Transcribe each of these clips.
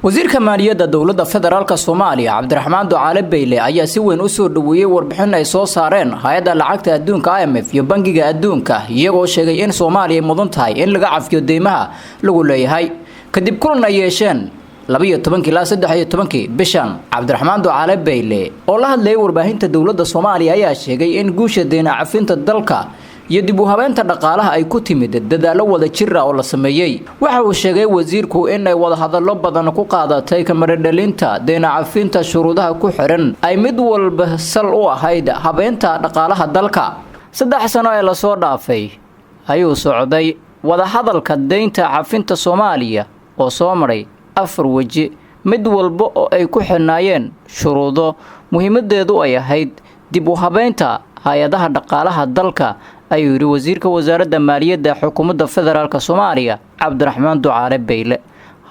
Wasiirka maaliyadda dowladda federaalka Soomaaliya, Cabdiraxmaan Ducaale Beyle, ayaa si weyn u soo dhoweeyey warbixin ay soo saareen hay-adda lacagta adduunka IMF iyo Bangiga Adduunka, iyagoo sheegay in Soomaaliya mudan tahay in laga cafiyo deymaha lagu leeyahay. Kadib kulan ay yeesheen 12-kii ilaa 13-kii bishan, Cabdiraxmaan Ducaale Beyle oo la hadlayay warbaahinta dowladda Soomaaliya ayaa sheegay in guusha deyn cafinta dalka iyo dib u habeynta dhaqaalaha ay ku timid dadaallo wada jir ah oo la sameeyey. Waxa uu sheegay wasiirku in ay wadahadallo badan ku qaadatay kamaradhalinta deyn cafinta, shuruudaha ku xiran ay mid walba sal u ahayd habeynta dhaqaalaha dalka. 3 sano ee lasoo dhaafay ayuu socday wadahadalka deynta cafinta Soomaaliya oo soo maray afar weji, mid walba oo ay ku xidhnaayeen shuruudo muhiimadeedu ay ahayd dib u habeynta hay-adaha dhaqaalaha dalka, ayuu yidhi wasiirka wasaaradda maaliyadda xukuumadda federaalka Soomaaliya, Cabdiraxmaan Ducaale Beyle.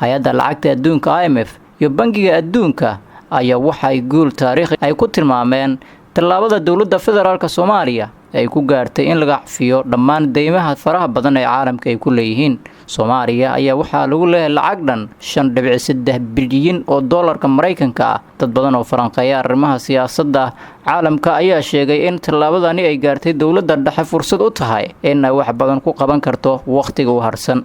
Hay-adda lacagta adduunka IMF iyo Bangiga Adduunka ayaa waxay guul taariikhi ay ku tilmaameen tallaabada dowladda federaalka Soomaaliya ay ku gaartay in laga cafiyo dhammaan deymaha faraha badan ee caalamka ay ku leeyihiin. Soomaaliya ayaa waxaa lagu leeyahay lacag dhan 5.3 bilyan oo doolarka Maraykanka ah. Dad badan oo falanqeeya arrimaha siyaasadda caalamka ayaa sheegay in tallaabadani ay gaartay dowladda dhexe fursad u tahay in ay wax badan ku qaban karto wakhtiga u harsan.